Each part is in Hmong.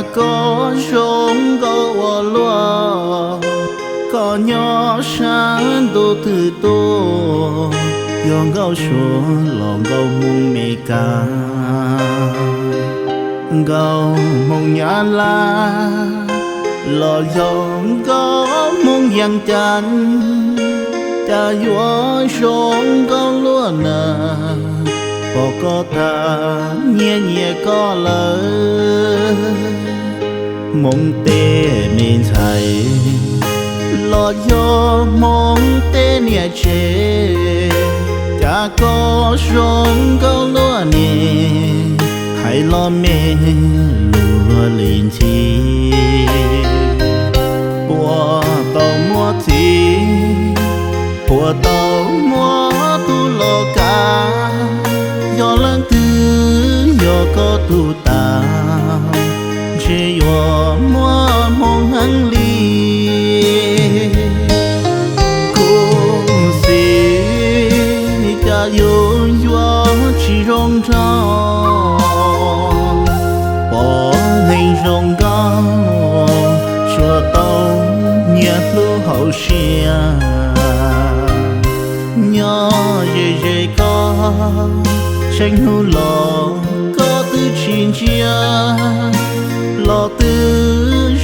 Koj zoo nkauj ua luaj, koj nyob sab ntuj twg tuaj, yog nkauj Suav los nkauj Hmoob Mes Kas, nkauj Hmoob Nyab Laj, los yog nkauj Hmoob Yeeb Cas, cas yuav zoo nkauj luaj na. Pom koj tag nyias nyias koj lawm, Hmoob tej me ntxhais, los yog Hmoob tej niam tsev, cas koj zoo nkauj luaj ne. Hais los me lus luag li ntxhi, puas tau muaj txiv, puas tau muaj tus los kav, yog leej twg yog koj tus tas, ntshe yuav muaj hmoo heev li. Khuv xim cas yus yuav tsis zoo nraug, pom neeg zoo nkauj, tsuas tau nyias hlub hauv siab. Nyob ze ze koj, tseem hnub los koj twb tsis ntsia, los twb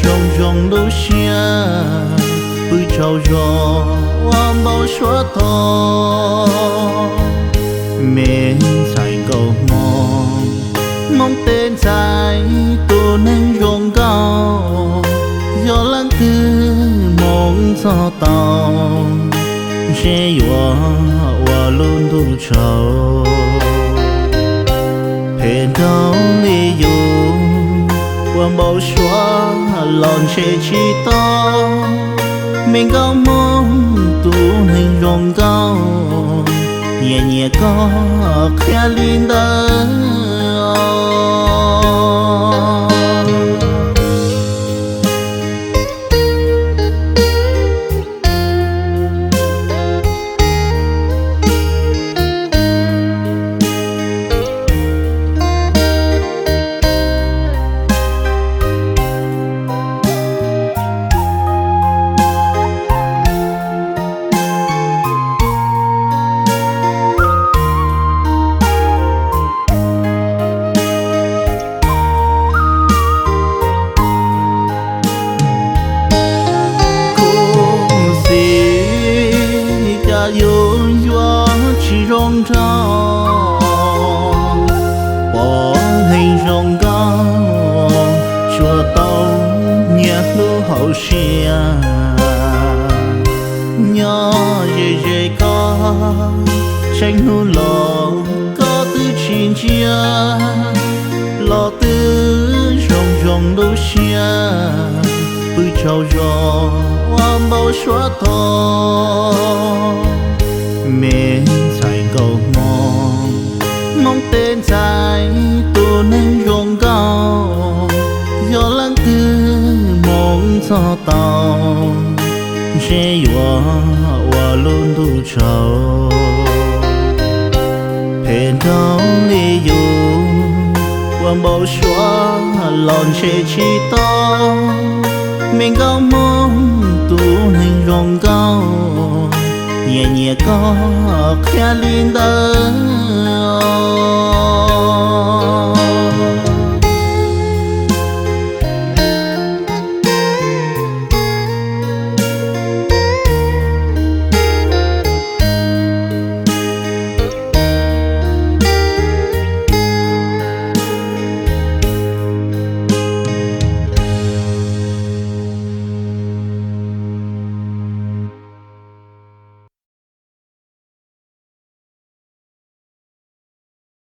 zoo zoo lub siab, pw tsaug zog ua npau suav tog. Me ntxhais nkauj Hmoob, Hmoob tej ntxhais tus neeg zoo nkauj, yog leej twg mus txog tau, ntshe yuav ua lub ntuj tsaug. Phem nraug li yus, ua npau suav los ntshe tsis tau. Me nkauj Hmoob tus neeg zoo nkauj, nyias nyias koj qhia li ntawd. Khuv xim cas yus yuav tsis zoo nraug, pom neeg zoo nkauj, tsuas tau nyias hlub hauv siab. Nyob ze ze koj, tseem hnub los koj twb tsis ntsia, los twb zoo zoo lub siab, pw tsaug zog ua npau suav tog. Me ntxhais nkauj Hmoob, Hmoob tej ntxhais tus neeg zoo nkauj, yog leej twg mus txog tau, ntshe yuav ua lub ntuj tsaug. Phem nraug li yus, ua npau suav los ntshe tsis tau. Me nkauj Hmoob tus neeg zoo nkauj, nyias nyias koj qhia li ntawd.